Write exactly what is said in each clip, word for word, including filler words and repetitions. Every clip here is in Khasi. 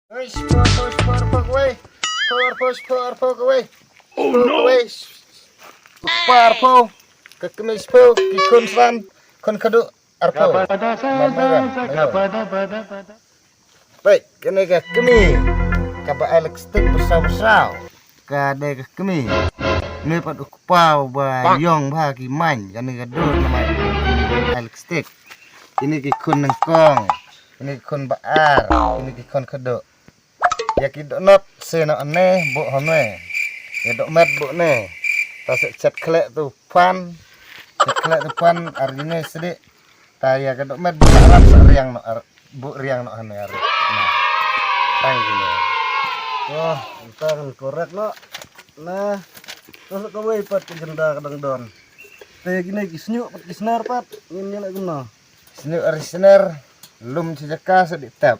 Wei, shiphew, shiphew, shiphew, shiphew, kawei. Shiphew, arphew, shiphew, arphew, kawei. Oh, shiphew, no. Kawei. Kpa, arphew. Ka kmie, shiphew. Ki khun san, khun khadduh, arphew. Mat, mat, mat, mat. Peit, kane ka kmie kaba ai lipstick bsau bsau. Ka dei ka kmie. Ne pat u kpa ba ïong bha ki main, kane ka dur namar ai lipstick. Kine ki khun nyngkong, kine ki khun ba ar, kine ki khun khadduh. Ïa ki dohnud seh noh ne, buh hangne. Ïa dohmed buh ne. Ta seh chet khleh tu phan. Chet khleh tu phan, ar ine sdih. Ta ïa ka dohmed buh arap sa riang noh, ar buh riang noh hangne, ar. Nah. Tang kine. Wah, tang korek noh. Nah. Terus kawei pat ka jenda ka dang don. Te kine ki sniuh pat ki sner pat. Ngin ïa leh kumno? Sniuh ar sner, lum shi jaka sa dih tep.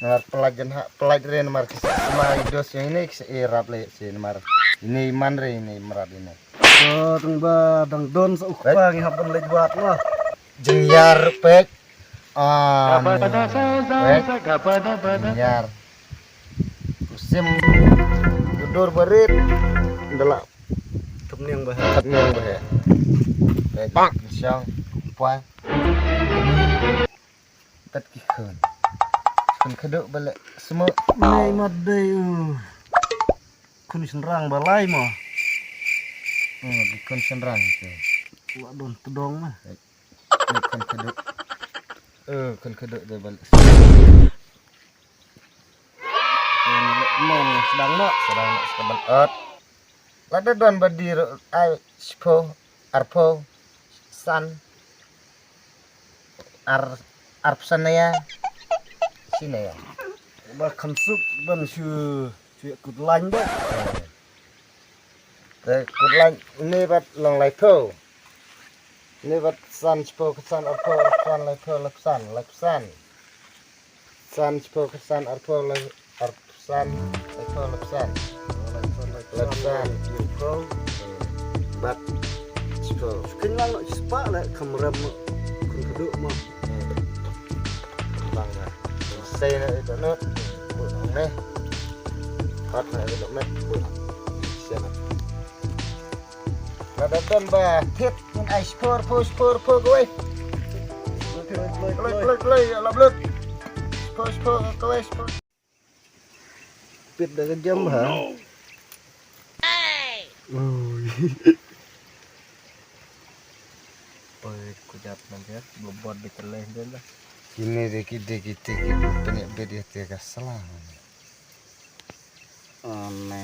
Namar pynlait jan ha, pynlait re namar ki sa ma i dos ïa ine ki sa i rap leh shi namar ine i man re ine i mrad ine. To tang ba dang don sa u kpa ngi hap ban leit wad lah. Jingïar pek. Ah, pek. Jingïar. Usim udur barit. Ndala. Thapniang ba he. Thapniang ba he. Pek. Bang. Shang. Pwa. Tat ki khun. Khun khadduh ba leh smoh. Nei mat dei u. Khun shynrang ba lai mo. Hmm, ki khun shynrang ki. Wa don tdong ma. Nei khun khadduh. Eh, khun khadduh dei ba leh smoh. Khun leh mon sdang noh. Sdang noh sdang ban ot. Lada don ba dei ruh ai shiphew, arphew, san, ar, arphew san ïa, shi ïa. Ba khan suk ban shu, shu ïa kut lain ba. Te kut lain ne bad long laiphew. Ne bad san shiphew khatsan arphew arphew san laiphew laiphew san laiphew san. San shiphew khatsan arphew lai arphew san laiphew laiphew san. Laiphew san. Bad shiphew. Kynlang noh shispah leh kham rem noh. Khun khadduh mo. Bang na. Sei na ito not. Bud ang ne. Hot na ito met. Bud. Sian na. Lada don ba thied ngin ai shiphew, shiphew, shiphew kawei. Kloi, kloi, kloi, kloi, ïa la blut. Shiphew, shiphew kawei, shiphew. Pit da ka jam ha. Ui. Poi ku jap na jap, bobot di keleh dia lah. Kine de ki de ki te ki pynïap bit ïa te ka sla. Ane.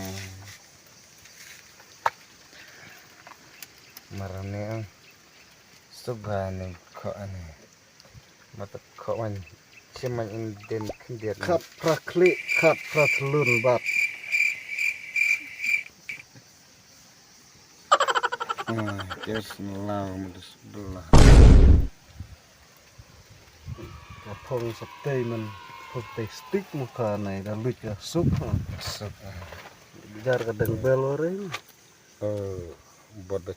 Marane ang. Suk bha ne khoh ane. Mata khoh man. Shi man in den khyndiat. Khat phra khlieh, khat phra thlun bat. Ah, kes nelaw mata sebelah. Ka phong sa tei man, phong tei stick mo ka nai da luit ka suk ha. Suk ha. Jar ka dang bel waring. Oh, bot da.